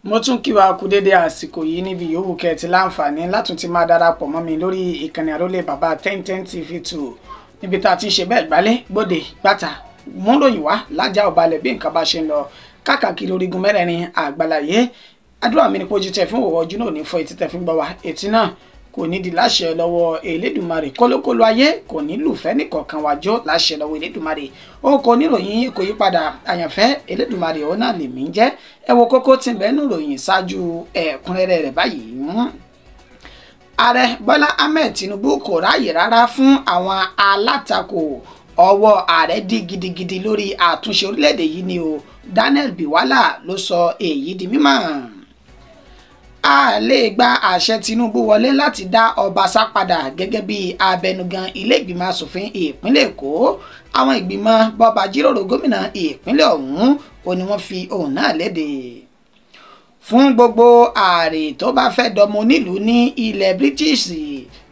Mo tún kí wa kú dédé àsìkò yìí níbi yòówù kẹ́ ẹ ti láǹfààní látún ti máa darapọ̀ mọ́ mi lórí ìkànnì àrólé bàbá 1010 TV 2, níbi tá a ti ń ṣe bẹ́ẹ̀ gbálẹ̀ gbòde gbàtà múròyìn wá lájà ọ̀balẹ̀ bí nǹkan bá ṣe ń lọ káàkiri orígun mẹ́rẹ̀ẹ̀rin àgbàláyé. Àdúrà mi ni pé ojú tẹ fún òwò ojú náà ní fọ́, etí tẹ fún gbọ́ wa etí náà kò ní di láṣẹ lọ́wọ́ Elédùmarè. Kólókóló ayé kò ní lùfẹ́ nìkọ̀ọ̀kan wájọ́ láṣẹ lọ́wọ́ Elédùmarè. Ó kọ oníròyìn kò yí padà, àyànfẹ́ Elédùmarè òun náà lèmi ń jẹ́. Ẹ wo kókó tí ń bẹ nínú ìròyìn ṣáájú ẹ̀kúnrẹ́rẹ́ rẹ̀ báyìí. Ààrẹ Bọ́lá Ahmed Tinubu kò ráàyè rárá fún àwọn alátakò. Ọwọ́ ààrẹ dí gidigidi lórí àtúnṣe orílẹ̀-èdè yìí ni o. Daniel Bwala ló sọ èyí di mímọ̀. A lè gba àṣẹ Tinubu wọlé láti dá Ọbaṣá padà gẹ́gẹ́ bí abẹnugan ilé ìgbìmọ̀ asòfin ìpínlẹ̀ Èkó. Àwọn ìgbìmọ̀ bọ́ba jíròrò gómìnà ìpínlẹ̀ ọ̀hún ó ní wọ́n fi ohùn náà léde. Fún gbogbo ààrẹ tó bá fẹ́ dọmọ onílùú ní ilẹ̀ British,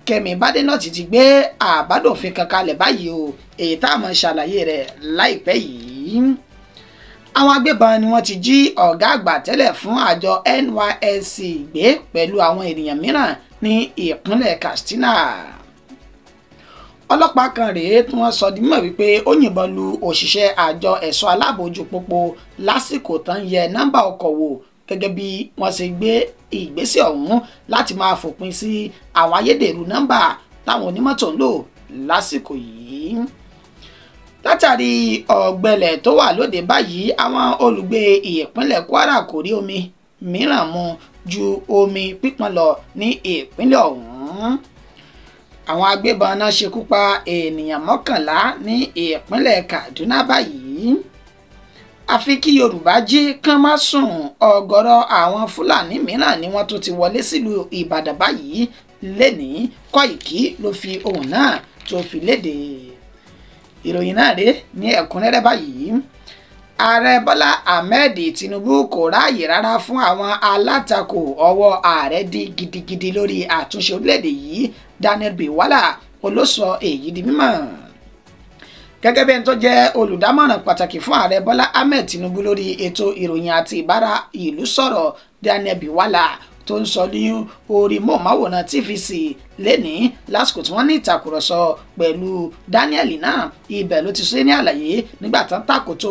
Kẹ́mi Badenoch ti gbé àbádòfin kan kalẹ̀ báyìí o, èyí tá a mọ̀ ṣàlàyé rẹ̀ láìpẹ́ yìí. Àwọn agbébọn ni wọ́n ti jí ọ̀gá àgbà tẹ́lẹ̀ fún àjọ NYSC gbé pẹ̀lú àwọn ènìyàn mìíràn ní ìpínlẹ̀ Katsina. Ọlọ́pàá kan rèé tí wọ́n sọ di mímọ̀ wípé ó yìnbọn lu òṣìṣẹ́ àjọ ẹ̀ṣọ́ aláàbò ojú pópó lásìkò tán yẹ nọ́mbà ọkọ̀ wò, gẹ́gẹ́ bí wọ́n ṣe gbé ìgbésẹ̀ ọ̀hún láti máa fòpin sí àwọn ayédèrú nọ́mbà táwọn onímọ́tò ń lò lásìkò yìí. Látàrí ọ̀gbẹlẹ̀ tó wà lóde báyìí, àwọn olùgbé ìpínlẹ̀ Kwara kò rí omi mìíràn mu ju omi pípọn lọ ní ìpínlẹ̀ ọ̀hún. Àwọn agbébọn náà ṣekú pa ènìyàn 11 ní ìpínlẹ̀ Kaduna báyìí. Àfi kí Yorùbá jí kán má sùn, ọ̀gọ̀rọ̀ àwọn Fúlàní mìíràn ni wọ́n tún ti wọlé sílùú Ìbàdàn báyìí lẹ́nìí. Kọ́ìkì ló fi ohùn náà tó fi léde. Ìròyìn náà rèé ní ẹ̀kúnrẹ́rẹ́ báyìí. Ààrẹ Bọ́lá Ahmed Tinubu kò ráàyè rárá fún àwọn alátakò. Ọwọ́ ààrẹ dí gidigidi lórí àtúnṣe orílẹ̀-èdè yìí. Daniel Bwala olóṣọ èyí di mímọ̀. Gẹ́gẹ́ bí ẹni tó jẹ́ olùdámọ̀ràn pàtàkì fún ààrẹ Bọ́lá Ahmed Tinubu lórí ètò ìròyìn àti ìbára ìlú sọ̀rọ̀, Daniel Bwala tó ń sọ ní orí móhùnmáwòrán TVC lẹ́nìí lásìkò tí wọ́n ní ìtàkùrọ̀sọ pẹ̀lú Daniel náà, ibẹ̀ ló ti ṣe ní àlàyé nígbà tán tàkòtò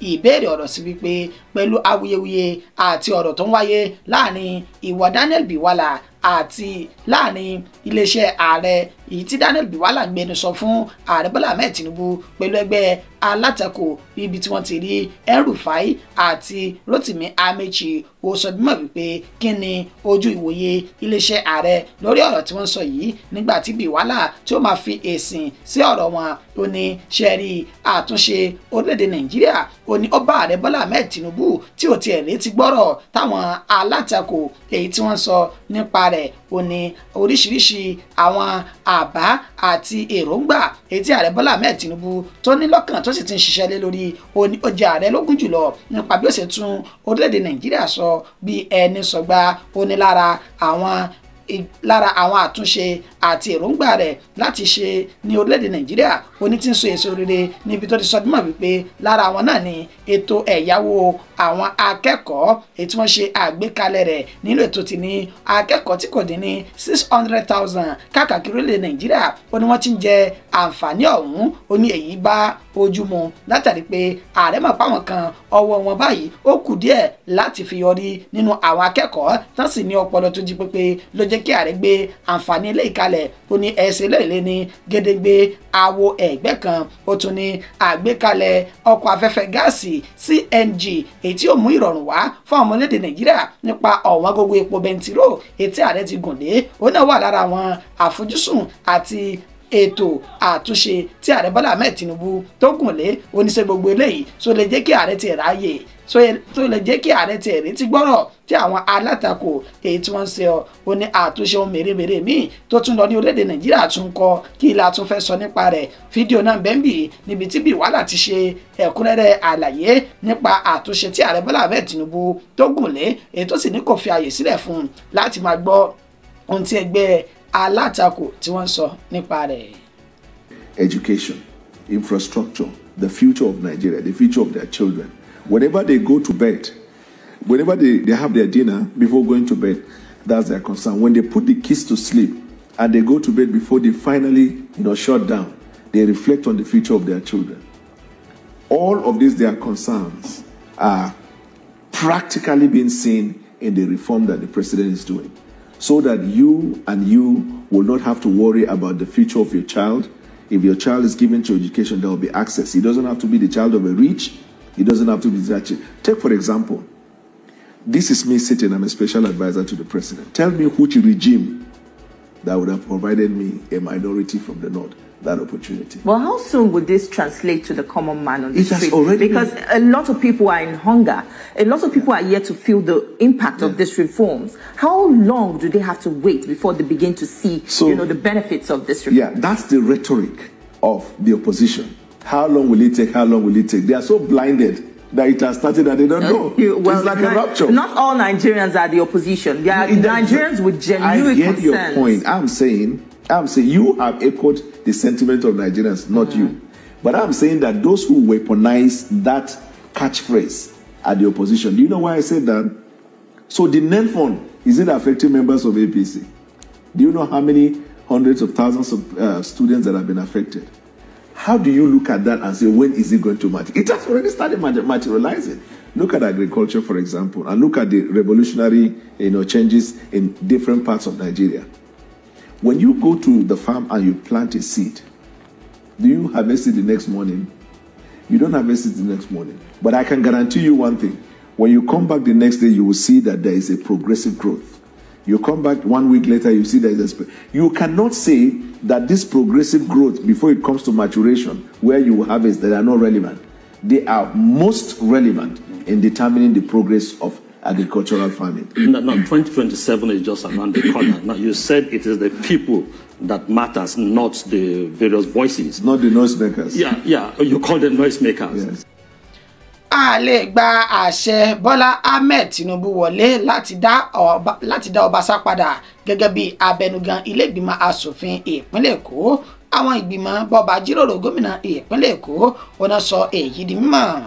ìbéèrè ọ̀rọ̀ sí wípé pẹ̀lú awuyewuye àti ọ̀rọ̀ tó ń wáyé láàrin ìwọ Daniel Bwala àti láàrin iléeṣẹ́ ààrẹ, èyí tí Daniel Bwala gbẹnusọ fún ààrẹ Bọ́lá Ahmed Tinubu pẹ̀lú ẹgbẹ́ alátakò ibi tí wọ́n ti rí El-Rufai àti Rotimi Amechi, ó sọ bímọ wípé kí ni ojú ìwòye iléeṣẹ́ ààrẹ lórí ọ̀rọ̀ tí wọ́n sọ yìí. Nígbà tí Bwala tí ó máa fi èsì sí ọ̀rọ̀ wọn, ó ní ṣe rí àtúnṣe orílẹ̀-èdè Nàìjíríà, ó ní ó bá ààrẹ Bọ́lá Ahmed Tinubu tí ò tiẹ̀ létí gbọ́rọ̀ táwọn alátakò èyí tí wọ́n sọ nípa rẹ̀. Ó ní oríṣiríṣi àwọn àbá àti èròǹgbà èyí tí ààrẹ Bọ́lá Ahmed Tinubu tó ní lọ́kàn tó sì ti ń ṣiṣẹ́ lé lórí, ó ní ó jẹ́ ààrẹ lógún jùlọ nípa bí ó ṣe tún orílẹ̀-èdè Nàìjíríà sọ bí ẹni sọgbà. Ó ní lára àwọn àtúnṣe àti èròǹgbà rẹ̀ láti ṣe ní orílẹ̀-èdè Nàìjíríà, ó ní tí ń so èso rere níbi tó ti sọ dímọ̀ wípé lára àwọn náà ni ètò ẹ̀yáwó àwọn akẹ́kọ̀ọ́ èyí tí wọ́n ṣe àgbékalẹ̀ rẹ̀ nínú ètò tí ní akẹ́kọ̀ọ́ tí kò dín ní 600,000 káàkiri orílẹ̀-èdè Nàìjíríà, ó ní wọ́n ti ń jẹ àǹfààní ọ̀hún. Ó ní èyí bá ojú mu látàrí pé ààrẹ mọ̀ páwọn kan ọwọ́ wọn báyìí ó kù díẹ̀ láti fi yọrí nínú àwọn akẹ́kọ̀ọ́ tán sì ní ọpọlọ tó jí pépé, ló jẹ́ kí ààrẹ gbé àǹfààní ilé ìkalẹ̀. Ó ní ẹsẹ̀ lẹ́lẹ́ ní gédégbé àwo ẹ̀gbẹ́ kan. Ó tún ní àgbékalẹ̀ ọkọ̀ afẹ́fẹ́ gáàsì CNG èyí tí ó mú ìrọ̀rùn wá fún àwọn ọmọlédè Nàìjíríà nípa ọ̀wọ́n gógó epo bẹntiró èyí tí ààrẹ ti gùn lé. Ó náà wà lára àwọn àfojúsùn àti ètò àtúnṣe tí ààrẹ Bọ́lá Ahmed Tinubu tó gùn lé. Oníṣẹ́ gbogbo eléyìí tó lè jẹ́ kí ààrẹ ti ráàyè, tó lè jẹ́ kí ààrẹ ti retí gbọ́rọ̀ tí àwọn alátakò èyí tí wọ́n ń ṣe. Ó ní àtúnṣe ohun mèremère míì tó tún lọ ní orílẹ̀-èdè Nàìjíríà tún kọ kí ilà tún fẹ́ sọ nípa rẹ̀. Fídíò náà bẹ́ńbì níbi tí Bwala ti ṣe ẹ̀kúnrẹ́rẹ́ àlàyé nípa àtúnṣe tí ààrẹ Bọ́lá Ahmed Tinubu tó gùn lé, èyí tó sì ní kò fi àyè sílẹ̀ fún un láti máa gbọ́ ohun tí ẹgbẹ́ alátakò tí wọ́n ń sọ nípa rẹ̀. Education, infrastructure, the future of Nigeria, the future of their children. Whenever they go to bed, Whenever they have their dinner before going to bed, that's their concern. When they put the kids to sleep and they go to bed before they finally, shut down, they reflect on the future of their children. All of these, their concerns are practically being seen in the reform that the president is doing, so that you and you will not have to worry about the future of your child. If your child is given to education, there will be access. He doesn't have to be the child of a rich. He doesn't have to be that. Take, for example, this is me sitting. I'm a special advisor to the president. Tell me which regime that would have provided me, a minority from the north, that opportunity. Well, how soon would this translate to the common man on the street? Already because a lot of people are in hunger. A lot of people are yet to feel the impact of these reforms. How long do they have to wait before they begin to see, the benefits of this reform? Yeah, that's the rhetoric of the opposition. How long will it take? How long will it take? They are so blinded that it has started and they don't know. Well, it's like a rupture. Not all Nigerians are the opposition. There are Nigerians with genuine I get concerns. Your point. I'm saying you have echoed the sentiment of Nigerians, not you. But I'm saying that those who weaponize that catchphrase are the opposition. Do you know why I said that? So the NELFUND, is it affecting members of APC? Do you know how many hundreds of thousands of students that have been affected? How do you look at that and say, when is it going to matter? It has already started materializing. Look at agriculture, for example, and look at the revolutionary changes in different parts of Nigeria. When you go to the farm and you plant a seed, do you harvest it the next morning? You don't harvest it the next morning. But I can guarantee you one thing. When you come back the next day, you will see that there is a progressive growth. You come back 1 week later, you see there is a... You cannot say that this progressive growth, before it comes to maturation, where you harvest, they are not relevant. They are most relevant in determining the progress of agricultural farming. No, 2027 is just around the corner. Now, you said it is the people that matters, not the various voices. Not the noisemakers. Yeah, you call them noisemakers. Yes. A lè gba àṣẹ Bọ́lá Ahmed Tinubu wọlé láti dá Ọbaṣá padà gẹ́gẹ́ bí abẹnugan ilé ìgbìmọ̀ asòfin ìpínlẹ̀ Èkó. Àwọn ìgbìmọ̀ bọ́ba jíròrò gómìnà ìpínlẹ̀ Èkó ọ̀nà sọ èyí di mímọ̀.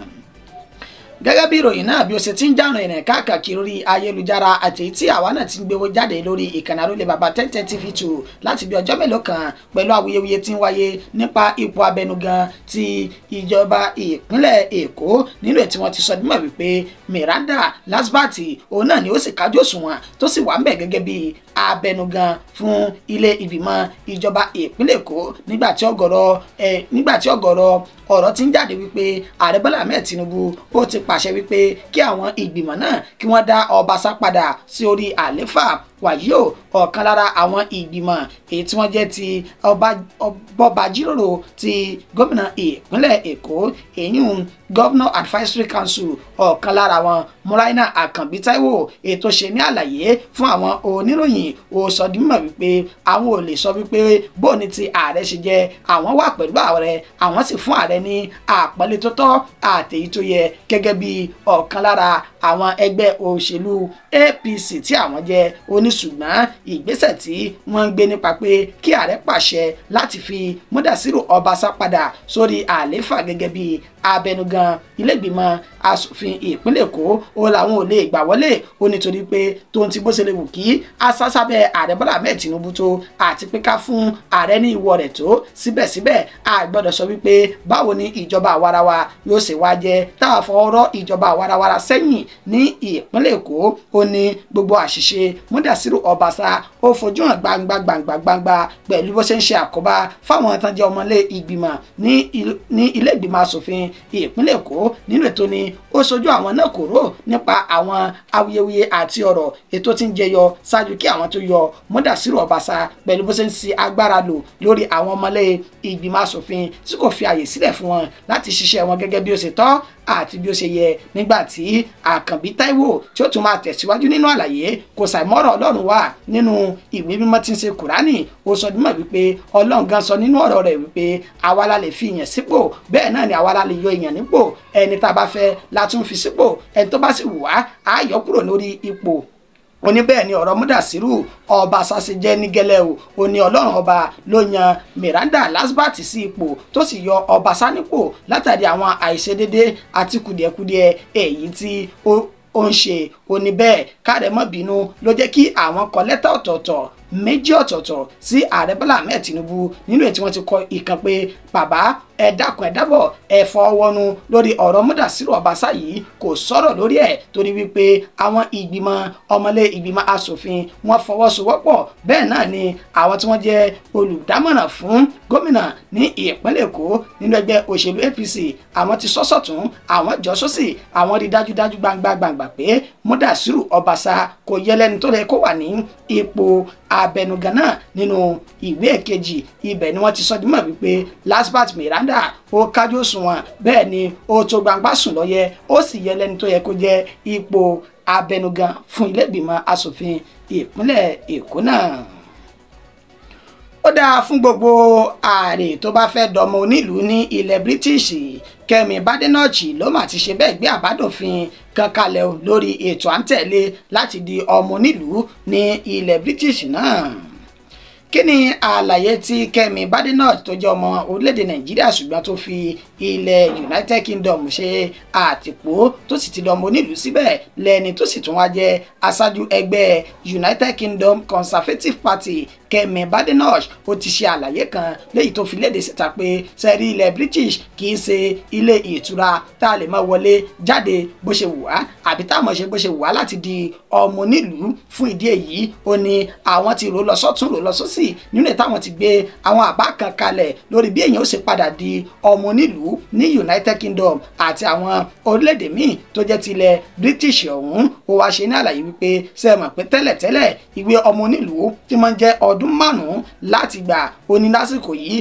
Gẹ́gẹ́ bí ìròyìn náà bí ó ṣe ti ń jàrùn ìrìn káàkiri lórí ayélujára àti èyí tí àwa náà ti ń gbéwó jáde lórí ìkànnì Àrólé Bàbá 1010 TV 2 láti bí ọjọ́ mélòó kan pẹ̀lú awuyewuye tí ń wáyé nípa ipò abẹnugan ti ìjọba ìpínlẹ̀ Èkó nínú ẹ̀ tí wọ́n ti sọ dímọ̀ wípé Miranda Lasbat òun náà ni ó sì kájú òṣùwọ̀n tó sì wà ń bẹ̀ gẹ́gẹ́ bí abẹnugan fún ilé ìgbìmọ̀ ìjọba ìpínlẹ̀ Èkó nígbà tí ọ̀gọ̀rọ̀ ọ̀rọ̀ ti ń jáde wípé ààrẹ Bọ́lá Ahmed Tinubu ó ti pàṣẹ wípé kí àwọn ìgbìmọ̀ náà kí wọ́n dá Ọbaṣá padà sí orí àléfà. Wàyí o, ọ̀kan lára àwọn ìgbìmọ̀ èyí tí wọ́n jẹ́ ti bọ́ba jíròrò ti gómìnà ìpínlẹ̀ Èkó èyún Governor Advisory Council, ọ̀kan lára wọn Muraina Àkànbí Táíwò ètò ṣe ní àlàyé fún àwọn oníròyìn ó sọ di mímọ̀ wípé àwọn ò lè sọ wípé bóni ti ààrẹ ṣe jẹ́, àwọn wà pẹ̀lú ààrẹ, àwọn sì fún ààrẹ ní àpọ́nlé tó tọ́ àtèyí tó yẹ gẹ́gẹ́ bí ọ̀kan lára àwọn ẹgbẹ́ òṣèlú APC tí àwọn jẹ́ oníṣùgbọ́n ìgbésẹ̀ tí wọ́n ń gbé nípa pé kí ààrẹ pàṣẹ láti fi Mudasiru Ọbaṣá padà sórí àléfà gẹ́gẹ́ bí abẹnugan ilégbìmọ̀ asòfin ìpínlẹ̀ Èkó ó làwọn ò lè gbà wọlé ó nítorí pé tóun ti bó ṣe lè wù kí asásábẹ́ ààrẹ Bọ́lá Ahmed Tinubu tó àti pé ká fún ààrẹ ní ìwọ rẹ̀ tó síbẹ̀síbẹ̀ a gbọ́dọ̀ sọ wípé báwo ni ìjọba àwarawa yóò ṣe wá jẹ́ táwa fọwọ́rọ́ ìjọba àwarawara sẹ́yìn ní ìpínlẹ̀ Èkó. Ó ní gbogbo àṣìṣe Mudasiru Ọbaṣá ó fojú hàn gbangba gbangba gbangba pẹ̀lú bó ṣe ń ṣe àkóbá fáwọn tán jẹ́ ọmọlé ìgbìmọ̀ ní ilé ìgbìmọ̀ asòfin ìpínlẹ̀ Èkó nínú ètò ni ó sojú àwọn náà kúrò nípa àwọn awuyewuye àti ọ̀rọ̀ ètò tí ń jẹyọ ṣáájú kí àwọn tó yọ Mudasiru Ọbaṣá pẹ̀lú bó ṣe ń ṣi agbára lò lórí àwọn ọmọlé ìgbìmọ̀ asòfin tí kò fi àyè sílẹ̀ fún wọn láti ṣiṣẹ́ wọn gẹ́gẹ́ bí ó ṣe tọ́ àti bí ó ṣe yẹ. Nígbà tí Àkànbí Táíwò tí ó tún máa tẹ̀síwájú nínú àlàyé kò ṣàìmọ́rọ̀ Ọlọ́run wà nínú ìwé mímọ́ tí ń ṣe Kùránì ó sọ dímọ̀ wípé Ọlọ́run gan sọ nínú ọ̀rọ̀ rẹ̀ wípé àwa la lè fi èèyàn sípò, bẹ́ẹ̀ náà ni àwa la lè yọ èèyàn nípò, ẹni tá a bá fẹ́ la tún fi sípò, ẹni tó bá sì wù wá á yọ kúrò lórí ipò. Ó ní bẹ́ẹ̀ ni ọ̀rọ̀ Mudasiru Ọbaṣá ṣe jẹ́ ní gẹ́lẹ́ o. Ó ní Ọlọ́run ọba ló yan Miranda Lasbat sí ipò tó sì yọ Ọbaṣá nípò látàrí àwọn àìṣedédé àti kùdìẹ̀kudiẹ èyí tí ó ó ń ṣe. Ó ní bẹ́ẹ̀ káàrẹ̀ mọ́ bínú ló jẹ́ kí àwọn kọ lẹ́tà ọ̀tọ̀ọ̀tọ̀ méjì ọ̀tọ̀ọ̀tọ̀ sí ààrẹ Bọ́lá Ahmed Tinubu nínú èyí tí wọ́n ti kọ ìkan pé bàbá ẹ dákun ẹ dábọ̀ ẹ fọwọ́nu lórí ọ̀rọ̀ Mudasiru Obasa yìí, kò sọ̀rọ̀ lórí ẹ̀ torí wípé àwọn ìgbìmọ̀ ọmọlé ìgbìmọ̀ asòfin wọ́n fọwọ́sowọ́pọ̀, bẹ́ẹ̀ náà ni àwọn tí wọ́n jẹ́ olùdámọ̀ràn fún gómìnà ní ìpínlẹ̀ Èkó nínú ẹgbẹ́ òṣèlú APC àwọn ti sọ́sọ̀tún àwọn jọ sósì, àwọn rí dájúdájú gbangba gbangba pé Mudasiru Obasa kò yẹ lẹ́ni tó lè kó wà ní ipò abẹnugan náà. Nínú ìwé kejì ibẹ̀ ni wọ́n ti sọ dímọ̀ wípé Lasbat Miranda ó kájú òṣùwọ̀n, bẹ́ẹ̀ ni ó tó gbangba sùn lọ́yẹ, ó sì yẹ lẹ́ni tó yẹ kó jẹ́ ipò abẹnugan fún ilé ìgbìmọ̀ asòfin ìpínlẹ̀ Èkó náà. Ó dáa fún gbogbo ààrẹ tó bá fẹ́ dọmọ onílùú ní ilẹ̀ British. Kẹ́mi Badenoch ló mà ti ṣe bẹ́ẹ̀ gbé àbádòfin kan kalẹ̀ lórí ètò à ń tẹ̀lé láti di ọmọ onílùú ní ilẹ̀ British náà. Kí ni àlàyé tí Kẹ́mi Badenoch tó jẹ́ ọmọ orílẹ̀-èdè Nàìjíríà ṣùgbọ́n tó fi ilẹ̀ United Kingdom ṣe àtìpó tó sì ti dọmọ onílùú síbẹ̀ lẹ́ni tó sì tún wá jẹ́ aṣáájú ẹgbẹ́ United Kingdom Conservative Party, Kẹ́mi Badenoch ó ti ṣe àlàyé kan léyìí tó fi léde síta pé sẹ́rí ilẹ̀ British kì í ṣe ilé ìtura tá a lè máa wọlé jáde bó ṣe wù wá àbí tá a mọ̀ ṣe bó ṣe wù wá láti di ọmọ onílùú. Fún ìdí èyí ó ní àwọn ti rò lọ sọ́tún rò lọ sósì nínú ẹ̀ táwọn ti gbé àwọn àbá kan kalẹ̀ lórí bí èèyàn ó ṣe padà di ọmọ onílùú ní United Kingdom àti àwọn orílẹ̀-èdè míì tó jẹ́ tilẹ̀ British ọ̀hún. Ó wá ṣe ní àlàyé wípé ṣe mọ̀ pé tẹ́lẹ̀tẹ́lẹ̀ ìwé ọmọ onílùú tí máa ń jẹ́ ọdún 5 láti gbà, ó ní lásìkò yìí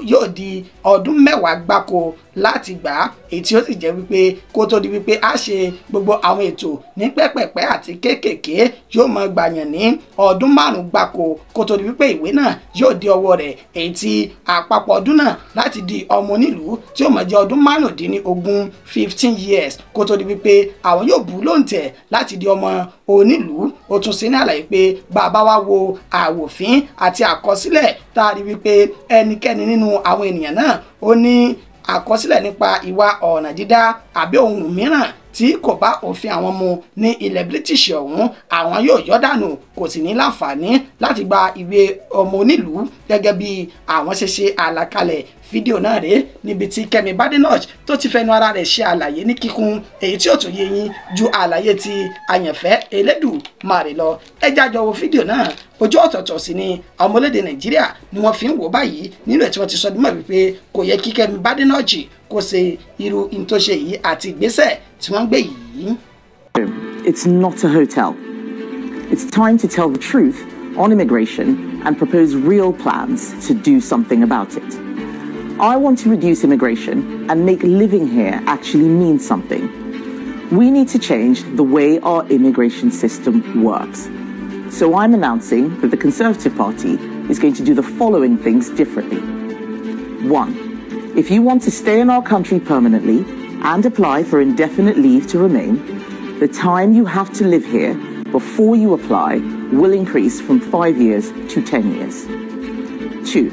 yóò di ọdún 10 gbáko láti gbà á, èyí tí ó sì jẹ́ wípé kó tó di wípé a ṣe gbogbo àwọn ètò ní pẹ́pẹ̀pẹ́ àti kéékèèké yóò máa gbàyàn ní ọdún 5 gbáko kó tó di wípé ìwé náà yóò di ọwọ́ rẹ̀, èyí tí àpapọ̀ ọdún náà láti di ọmọ onílùú tí ó máa jẹ́ ọdún 15, 15 years kó tó di wípé àwọn yóò bù lóǹtẹ̀ láti di ọmọ onílùú. Ó tún ṣe ní àlàyé pé bàbá wa wo àwòfín àti àkọsílẹ̀ tá a rí wípé ẹnikẹ́ni nínú àwọn ènìyàn náà ó ní àkọsílẹ̀ nípa ìwà ọ̀nà dídá àbí ohun mìíràn tí kò bá òfin àwọn mu ní ilẹ̀ British ọ̀hún, àwọn yóò yọ́ dànù, kò sì ní láǹfààní láti gba ìwé ọmọ onílùú gẹ́gẹ́ bí àwọn ṣe ṣe àlàkalẹ̀. Fídíò náà rèé níbi tí Kẹ́mi Badenoch tó ti fẹnu ara rẹ̀ ṣe àlàyé ní kíkún èyí tí ó tún yé yín ju àlàyé ti àyànfẹ́ Elédùmarè lọ. Ẹ jájọ wo fídíò náà. Ojú ọ̀tọ̀ọ̀tọ̀ sì ni àwọn ọmọlédè Nàìjíríà ni wọ́n fi ń wò báyìí nínú ẹ̀ tí wọ́n ti sọ dímọ̀ wípé kò yẹ kí Kẹ́mi Badenoch kó ṣe irú in tó ṣe yìí àti ìgbésẹ̀ tí wọ́n ń gbé yìí. It's not a hotel. It's time to tell the truth on immigration and propose real plans to do something about it. I want to reduce immigration and make living here actually mean something. We need to change the way our immigration system works. So I'm announcing that the Conservative Party is going to do the following things differently. 1. If you want to stay in our country permanently and apply for indefinite leave to remain, the time you have to live here before you apply will increase from 5 years to 10 years. 2.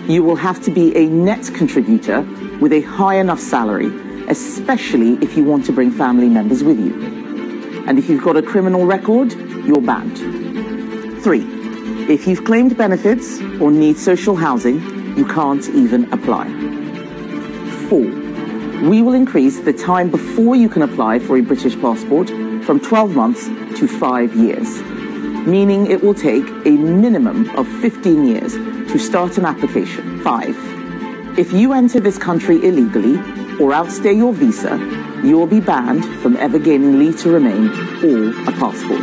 You will have to be a net contributor with a high enough salary, especially if you want to bring family members with you. And if you've got a criminal record, you're banned. 3. If you've claimed benefits or need social housing, you can't even apply. 4. We will increase the time before you can apply for a British passport from 12 months to 5 years, meaning it will take a minimum of 15 years to start an application. 5. If you enter this country illegally or outstay your visa, you will be banned from ever gaining leave to remain or a passport.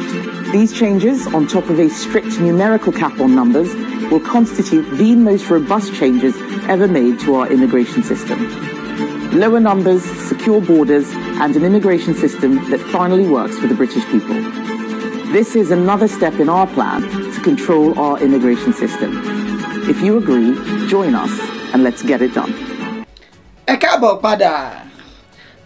These changes, on top of a strict numerical cap on numbers, will constitute the most robust changes ever made to our immigration system. Lower numbers, secure borders, and an immigration system that finally works for the British people. This is another step in our plan to control our immigration system. If you agree, join us and let's get it done. Ẹ káàbọ̀ padà.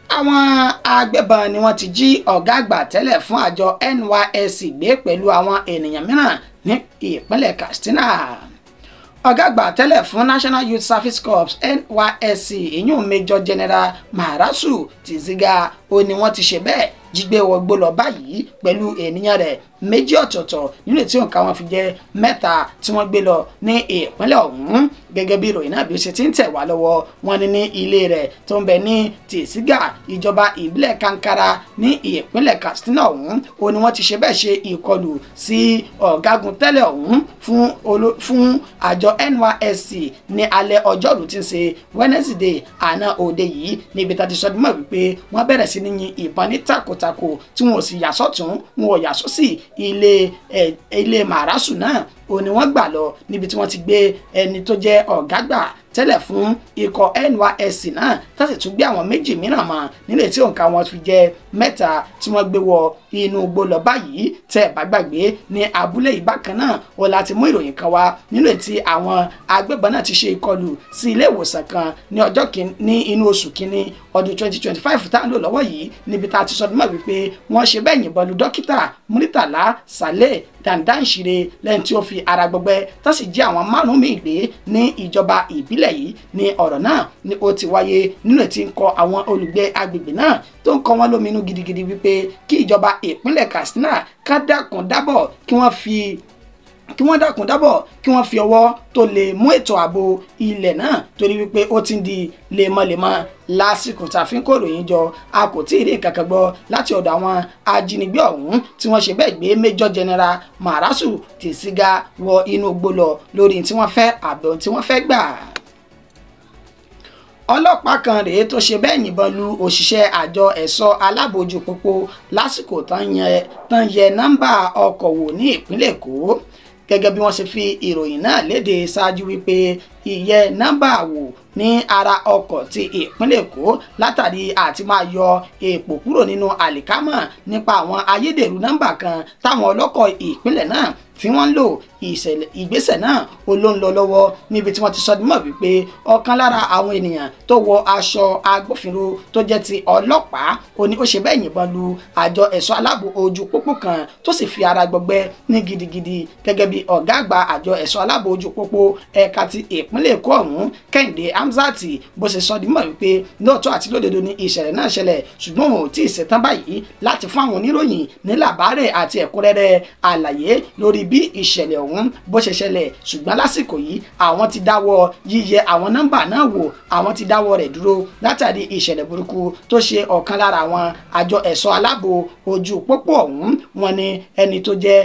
Àwọn agbébọn ni wọ́n ti jí ọ̀gá àgbà tẹ́lẹ̀ fún àjọ NYSC gbé pẹ̀lú àwọn ènìyàn mìíràn ní ìpínlẹ̀ Katsina. Ọ̀gá àgbà tẹ́lẹ̀ fún National Youth Service Corps NYSC ìyún Major General Maharasu Tìzígà ó ní wọ́n ti ṣe bẹ́ẹ̀ jígbé wọgbó lọ báyìí pẹ̀lú ènìyàn rẹ̀ méjì ọ̀tọ̀ọ̀tọ̀ nínú tí òǹkà wọn fi jẹ́ 3 tí wọ́n gbé lọ ní ìpínlẹ̀ ọ̀hún. Gẹ́gẹ́ bí ìròyìn náà bí ó ṣe ti ń tẹ̀ wá lọ́wọ́, wọ́n ní ní ilé rẹ̀ tó ń bẹ ní Tìsígà, ìjọba ìbílẹ̀ Kankara ní ìpínlẹ̀ Katsina ọ̀hún, ó ní wọ́n ti ṣe bẹ́ẹ̀ ṣe ìkọlù sí ọ̀gágun tẹ́lẹ̀ ọ̀hún fún àjọ NYSC ní alẹ́ ọjọ́rú tí ń ṣe Wednesday àná òde yìí, níbi tá ti sọ dímọ̀ wípé wọ́n bẹ̀rẹ̀ sí ní yin ìbọn ní takotako tí wọn ò sì yà sọ́tún wọn ò yà sósì. Ilé Màrásù náà ó ní wọ́n gbà lọ níbi tí wọ́n ti gbé ẹni tó jẹ́ ọ̀gá àgbà tẹ́lẹ̀ fún ikọ̀ NYSC náà, tá sì tún gbé àwọn méjì mìíràn mọ́ nílé tí òǹkà wọn fi jẹ́ 3 tí wọ́n gbé wọ inú igbó lọ báyìí. Tẹ́ ẹ̀ bá gbàgbé ní abúlé ìbákan náà ó láti mú ìròyìn kan wá nílé tí àwọn agbébọn náà ti ṣe ìkọlù sí ilé ìwòsàn kan ní ọjọ́ ní inú oṣù kínní ọdún 2025 tá à ń lò lọ́wọ́ yìí, níbi tá a ti sọ mọ́ wípé wọ́n ṣe bẹ́ẹ̀ yìnbọn lu dókítà Muritàlá Saleh Dandanṣire lẹ́yìn tí ó fi ara gbọgbẹ́ tó sì jí àwọn 5 míì gbé ní ìjọba ìbílẹ̀ yìí. Ní ọ̀rọ̀ náà ni ó ti wáyé nínú tí ń kọ àwọn olùgbé agbègbè náà tó ń kọ wọ́n lóminú gidigidi wípé kí ìjọba ìpínlẹ̀ Katsina ká dákun dábọ̀ kí wọ́n dákun dábọ̀ kí wọ́n fi ọwọ́ tó lè mú ètò ààbò ilẹ̀ náà, torí wípé ó ti ń di lemọ́lemọ́ lásìkò tá a fi ń kó ìròyìn jọ. A kò tí ì rí nǹkan kan gbọ́ láti ọ̀dọ̀ àwọn ajínigbé ọ̀hún tí wọ́n ṣe bẹ́ẹ̀ gbé Major General Màrásù Tìsígà wọ inú igbó lọ lórí tí wọ́n fẹ́ àbẹ̀ tí wọ́n fẹ́ gbà. Ọlọ́pàá kan rèé tó ṣe bẹ́ẹ̀ yìnbọn lu òṣìṣẹ́ àjọ ẹ̀ṣọ́ aláàbò ojú pópó lásìkò tán yẹ nọ́mbà ọkọ̀ wò ní ìpínlẹ̀ Èkó. Gẹ́gẹ́ bí wọ́n ṣe fi ìròyìn náà léde ṣáájú wípé ìyẹ nọ́mbà wò ní ara ọkọ̀ ti ìpínlẹ̀ Èkó látàrí àti máa yọ èèpò kúrò nínú àlìkámọ̀ nípa àwọn ayédèrú nọ́mbà kan táwọn ọlọ́kọ̀ ìpínlẹ̀ náà tí wọ́n ń lò. Ìṣẹ̀lẹ̀ ìgbésẹ̀ náà ó ló ń lọ lọ́wọ́ níbi tí wọ́n ti sọ mọ́ wípé ọ̀kan lára àwọn ènìyàn tó wọ aṣọ agbófinró tó jẹ́ ti ọlọ́pàá ó ní ó ṣe bẹ́ẹ̀ yìnbọn lu àjọ ẹ̀ṣọ́ aláàbò ojú pópó kan tó sì fi ara gbọgbẹ́ ní gidigidi. Gẹ́gẹ́ bí ọ̀gá àgbà àjọ ẹ̀ṣọ́ aláàbò ojú pópó ẹ̀ka ti ìpínlẹ̀ Èkó ọ̀hún Kẹ́hìndé Hamzat bó ṣe sọ dímọ̀ wípé lóòótọ́ àti lódodo ni ìṣẹ̀lẹ̀ náà ṣẹlẹ̀, ṣùgbọ́n òun ò tí ì ṣetán báyìí láti fún àwọn oníròyìn ní làbárẹ̀ àti ẹ̀kúnrẹ́rẹ́ àlàyé lórí bí ìṣẹ̀lẹ̀ ọ̀hún bó ṣe ṣẹlẹ̀. Ṣùgbọ́n lásìkò yìí àwọn ti dáwọ́ yíyẹ àwọn nọ́mbà náà wò, àwọn ti dáwọ́ rẹ̀ dúró látàrí ìṣẹ̀lẹ̀ burúkú tó ṣe ọ̀kan lára àwọn àjọ ẹ̀ṣọ́ aláàbò ojú pópó ọ̀hún. Wọ́n ní ẹni tó jẹ́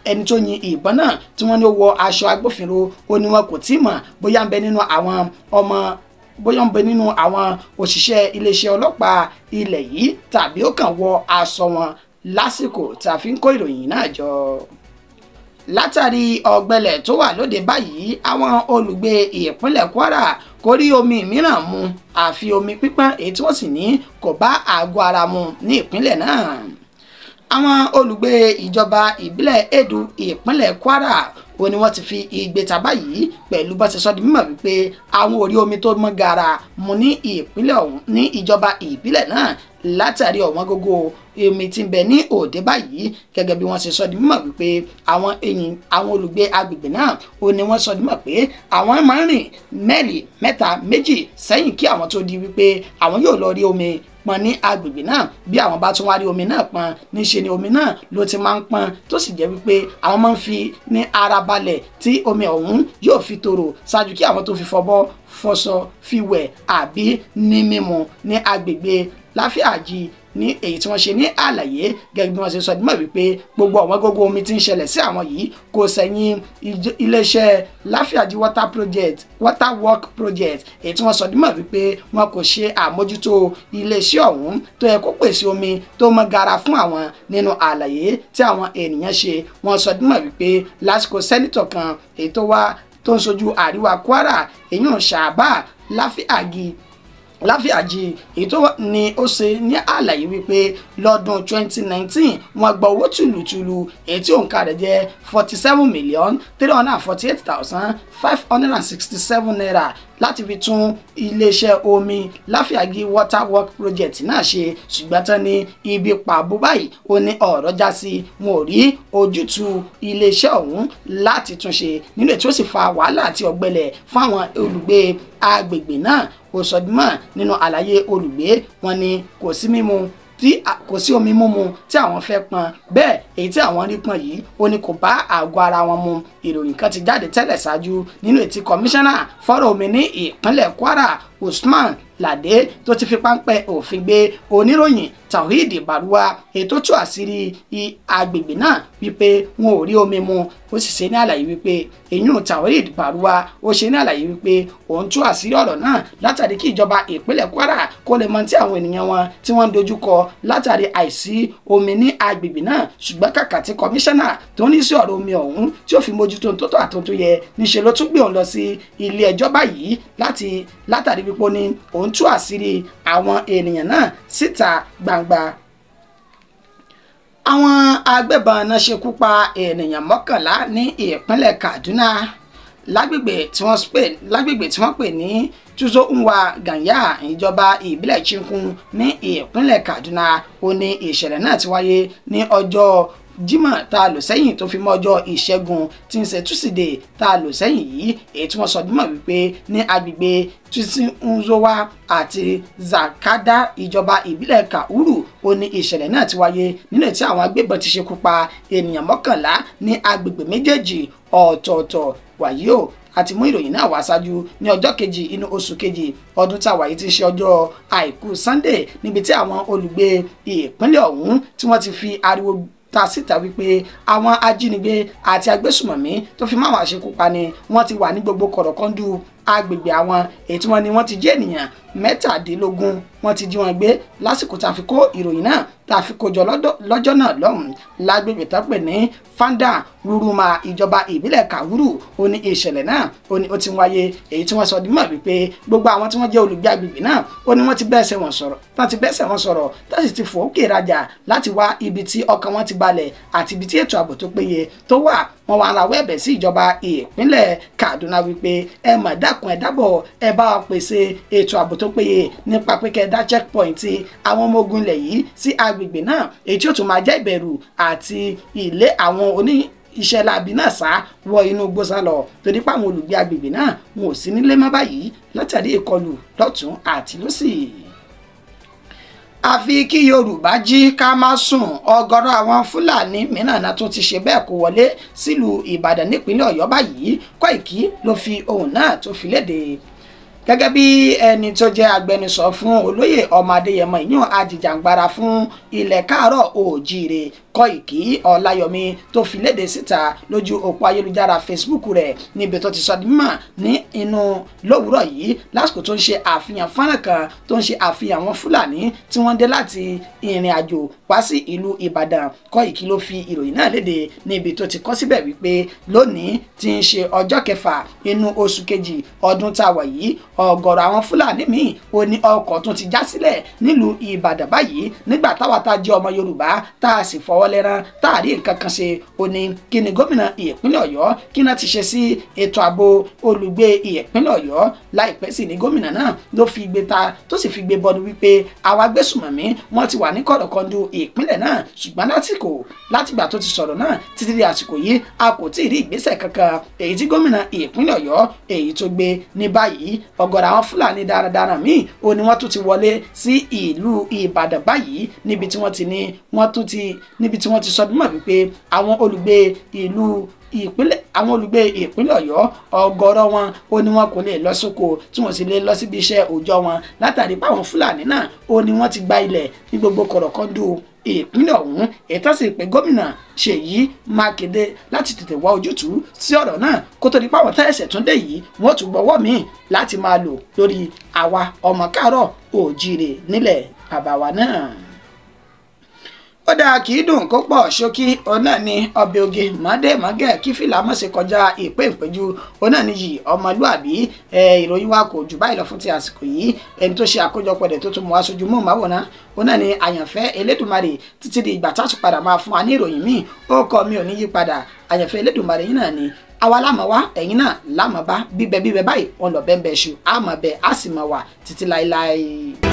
ẹni tó yin ìbọn náà tí wọ́n ní ó wọ aṣọ agbófinró ó ní wọn kò tí mọ̀ bóyá ń bẹ nínú àwọn ọmọ bóyá ń bẹ nínú àwọn òṣìṣẹ́ iléeṣẹ́ ọlọ́pàá ilẹ̀ yìí tàbí ó kàn wọ aṣọ wọn lásìkò tá a fi ń kó ìròyìn náà jọ. Látàrí ọ̀gbẹlẹ̀ tó wà lóde báyìí, àwọn olùgbé ìpínlẹ̀ Kwara kò rí omi mìíràn mu àfi omi pípọ́n èyí tí wọ́n sì ní kò bá àgọ́ ara mu ní ìpínlẹ̀ náà. Àwọn olùgbé ìjọba ìbílẹ̀ Edu ìpínlẹ̀ Kwara ó ní wọ́n ti fi igbe ta báyìí pẹ̀lú bó ṣe sọ di mímọ̀ wípé àwọn ò rí omi tó mọ́ gaara mu ní ìpínlẹ̀ ọ̀hún ní ìjọba ìbílẹ̀ náà látàrí ọ̀wọ́n gógó omi tí ń bẹ ní òde báyìí. Gẹ́gẹ́ bí wọ́n ṣe sọ di mímọ̀ wípé àwọn èyìn àwọn olùgbé agbègbè náà ó ní wọ́n sọ di mímọ̀ pé àwọn máa ń rìn mẹ́lì 3 méjì sẹ́yìn kí àwọn tó di wípé àwọn yóò lọ rí omi pọn ní agbègbè náà. Bí àwọn bá tún wá rí omi náà pọn, níṣe ni omi náà ló ti máa ń pọn tó sì jẹ́ wípé àwọn máa ń fi ní ara balẹ̀ tí omi ọ̀hún yóò fi tòrò ṣáájú kí àwọn tó fi fọbọ́ fọṣọ fi wẹ̀ àbí ní mímu ní agbègbè Láfíàjì ní èyí tí wọ́n ṣe ní àlàyé. Gẹ́gẹ́ bí wọ́n ṣe sọ dímọ̀ wípé gbogbo ọ̀wọ́n gógó omi tí ń ṣẹlẹ̀ sí àwọn yìí kò sẹ́yìn iléeṣẹ́ Láfíàjì water project water work project èyí tí wọ́n sọ dímọ̀ wípé wọn kò ṣe àmójútó iléeṣẹ́ ọ̀hún tó yẹ kó pèsè omi tó mọ́ gara fún àwọn. Nínú àlàyé tí àwọn ènìyàn ṣe, wọ́n sọ dímọ̀ wípé lásìkò sẹ́nítọ̀ kan èyí tó wá tó ń ṣojú àríwá Kwara èyí ń ṣàbà Láfíàjì èyí tó ní ó ṣe ní àlàyé wípé lọ́dún 2019 wọ́n gba owó tùlùtùlù èyí tí òǹkà rẹ̀ jẹ́ 47,348,567 naira láti fi tún iléeṣẹ́ omi Láfíàgì water work project náà ṣe. Ṣùgbọ́n tán ní ibi pàbó báyìí ó ní ọ̀rọ̀ já sí, wọn ò rí ojútùú iléeṣẹ́ ọ̀hún láti tún ṣe nínú ètò sì fa wàhálà àti ọ̀gbẹlẹ̀ fáwọn olùgbé agbègbè náà. Ó sọ dímọ̀ nínú àlàyé olùgbé wọn ni kò sí mímu tí kò sí omi mímu tí àwọn fẹ́ pọn, bẹ́ẹ̀ èyí tí àwọn rí pọn yìí ó ní kò bá àgọ́ ara wọn mu. Ìròyìn kan ti jáde tẹ́lẹ̀ ṣáájú nínú ètí kọmíṣánná fọ́rọ̀ omi ní ìpínlẹ̀ Kwara Usman Lade tó ti fi páńpẹ́ òfin gbé oníròyìn Tawhid Baruwa ètò tú àṣírí agbègbè náà wípé wọn ò rí omi mu. Ó sì ṣe ní àlàyé wípé èyún Tawhid Baruwa ó ṣe ní àlàyé wípé òun tú àṣírí ọ̀rọ̀ náà látàrí kí ìjọba ìpínlẹ̀ Kwara kó lè mọ tí àwọn ènìyàn wọn tí wọ́n ń dojúkọ látàrí àìsí omi ní agbègbè náà. Ṣùgbọ́n kàkà tí kọmíṣánná tó ní sí ọ̀rọ̀ omi ọ̀hún tí ó fi mójútó tó tọ́ àtúntò yẹ níṣe ló tún gbé òun lọ sí ilé ẹjọ́ báyìí látàrí wípé ó ní òun tú àṣírí àwọn ènìyàn náà síta gbangba. Àwọn agbébọn náà ṣekú pa ènìyàn 11 ní ìpínlẹ̀ Kaduna lágbègbè tí wọ́n pè ní Tuzo Nwa Ganya ìjọba ìbílẹ̀ Chinkun ní ìpínlẹ̀ Kaduna. Ó ní ìṣẹ̀lẹ̀ náà ti wáyé ní ọjọ́ Jímọ̀ tá a lò sẹ́yìn tó fi mọ́ ọjọ́ Ìṣẹ́gun tí ń ṣe Túsídẹ̀ẹ́ tá a lò sẹ́yìn yìí, èyí tí wọ́n sọ dímọ̀ wípé ní agbègbè Tsinzowa àti Zakada ìjọba ìbílẹ̀ Kauru ó ní ìṣẹ̀lẹ̀ náà ti wáyé nínú tí àwọn agbébọn ti ṣekú pa ènìyàn 11 ní agbègbè méjèèjì ọ̀tọ̀ọ̀tọ̀. Wàyí o, àti mú ìròyìn náà wá ṣáájú ní ọjọ́ kejì inú oṣù kejì ọdún tá a wà yìí ti ṣe ọjọ́ àìkú Sunday, níbi tí àwọn olùgbé ìpínlẹ̀ ọ̀hún tí wọ́n ti fi ariwo ta síta wípé àwọn ajínigbé àti agbésùmọ̀mí tó fi máwọn àṣekúpani wọ́n ti wà ní gbogbo kọ̀rọ̀kọ́ndù agbègbè àwọn, èyí tí wọ́n ní wọ́n ti jí ènìyàn 17 wọ́n ti jí wọn gbé lásìkò tá a fi kó ìròyìn náà tá a fi kó jọ lọ́jọ́ náà lọ́hùn-ún lágbègbè tó pè ní Fanda Ruruma ìjọba ìbílẹ̀ Kawuru. Ó ní ìṣẹ̀lẹ̀ náà ó ní ó ti wáyé, èyí tí wọ́n sọ dímọ̀ wípé gbogbo àwọn tí wọ́n jẹ́ olùgbé agbègbè náà ó ní wọ́n ti bẹ́sẹ̀ wọn sọ̀rọ̀ tán ti bẹ́sẹ̀ wọn sọ̀rọ̀ tán sì ti fò ókè rajà láti wá ibi tí ọkàn wọn ti balẹ̀ àti ibi tí ètò ààbò tó péye tó wà. Wọ́n wá rawọ́ ẹ̀bẹ̀ sí ìjọba ìpínlẹ̀ Kaduna wípé ẹ mà dákun ẹ dábọ̀ ẹ bá wa pèsè ètò ààbò tó péye nípa pé kẹ́ dá checkpoint àwọn ọmọ ogun ilẹ̀ yìí sí agbègbè náà, èyí tí ó tún máa jẹ́ ìbẹ̀rù àti ilé àwọn oní iṣẹ́ láabi náà sá wọ inú igbó sá lọ, torí pé àwọn olùgbé agbègbè náà wọn ò sí nílé mọ́ báyìí látàrí ìkọlù lọ́tún àti lósì. Àfi kí Yorùbá jí ká má sùn, ọ̀gọ̀rọ̀ àwọn Fúlàní mìíràn náà tún ti ṣe bẹ́ẹ̀ kó wọlé sílùú Ìbàdàn nípínlẹ̀ Ọ̀yọ́ báyìí. Kóìkí ló fi ohùn náà tó fi léde gẹ́gẹ́ bí ẹni tó jẹ́ agbẹnusọ fún olóyè ọmọ Adéyẹmọ ìyún ajìjàǹgbara fún ilẹ̀ káàárọ̀ oòjíire Kóìkí Ọláyọmí tó fi léde síta lójú òpó ayélujára Facebook rẹ̀ níbi tó ti sọ di mímọ̀ ní inú lówùúrọ̀ yìí lásìkò tó ń ṣe àfihàn fọ́nrán kan tó ń ṣe àfihàn àwọn Fúlàní tí wọ́n dé láti ìrìn àjò wá sí ìlú Ìbàdàn. Kóìkí ló fi ìròyìn náà léde níbi tó ti kọ síbẹ̀ wípé lónìí tí ń ṣe ọjọ́ kẹfà inú oṣù kejì ọdún tá a wà yìí, ọ̀gọ̀rọ̀ àwọn Fúlàní míì ó ní ọkọ̀ tún ti já sílẹ̀ nílùú Ìbàdàn báyìí nígbà táwa tá a jẹ́ ọmọ Yorùbá tá a sì fọwọ́ lẹ́rán tá a rí nǹkan kan ṣe. Ó ní kí ni gómìnà ìpínlẹ̀ Ọ̀yọ́ kí náà ti ṣe sí ètò ààbò olùgbé ìpínlẹ̀ Ọ̀yọ́. Láìpẹ́ sì ni gómìnà náà ló fi gbé ta tó sì fi gbé bọnu wípé àwa agbésùmọ̀mí wọ́n ti wà ní kọ̀rọ̀kọ̀ndù ìpínlẹ̀ náà, ṣùgbọ́n lásìkò látìgbà tó ti sọ̀rọ̀ náà títí di àsìkò yìí a kò tí ì rí ìgbésẹ̀ kankan èyí tí gómìnà ìpínlẹ̀ Ọ̀yọ́ èyí tó gbé ní báyìí. Ọ̀gọ̀rọ̀ àwọn Fúlàní darandaran míì ó ní wọ́n tún ti wọlé sí ìlú Ìbàdàn báyìí níbi tí wọ́n ti ní wọ́n tún ti níbi tí wọ́n ti sọ mímọ̀ wípé àwọn olùgbé ìlú ìpínlẹ̀ àwọn olùgbé ìpínlẹ̀ Ọ̀yọ́ ọ̀gọ̀rọ̀ wọn ó ní wọn kò lè lọ sóko tí wọ́n sì lè lọ síbi iṣẹ́ òòjọ́ wọn látàrí pé àwọn Fúlàní náà ó ní wọ́n ti gba ilẹ̀ ní gbogbo kọ̀rọ̀kọ́ndù ìpínlẹ̀ ọ̀hún. Ètò sì pé gómìnà Ṣèyí Mákindé láti tètè wá ojútùú sí ọ̀rọ̀ náà kó tó di pé àwọn tẹ́ẹ̀sẹ̀ tún dé yìí wọ́n tún gbọ́wọ́ míì láti máa lò lórí àwa ọmọ káàárọ̀ oòjíire nílẹ̀ bàbá wa náà. Ó dáa kì í dùn kó pọ̀ ṣókí, òun náà ni ọbẹ̀ oge mọ́dé mọ́gẹ̀ kí fìlà mọ́ ṣe kọjá ìpé ìpéjú, òun náà ni yìí ọmọlúàbí. Ìròyìn wa kò jù báyìí lọ fún ti àsìkò yìí. Ẹni tó ṣe àkójọpọ̀ rẹ̀ tó tún mú aṣojú mú màwòrán, òun náà ni Àyànfẹ́ Elédùmarè. Títí di ìgbà tá a tún padà máa fún wa ní ìròyìn míì, ó kọ mi ò ní yí padà, Àyànfẹ́ Elédùmarè yìí náà ni àwa lámọ̀ wá, ẹ̀yin náà lámọ̀ bá, bíbẹ bíbẹ báyìí wọn lọ bẹ́ẹ̀ bẹ́ẹ̀ ṣu, àmọ̀ bẹ́ẹ̀ á sì mọ̀ wà títí láéláé.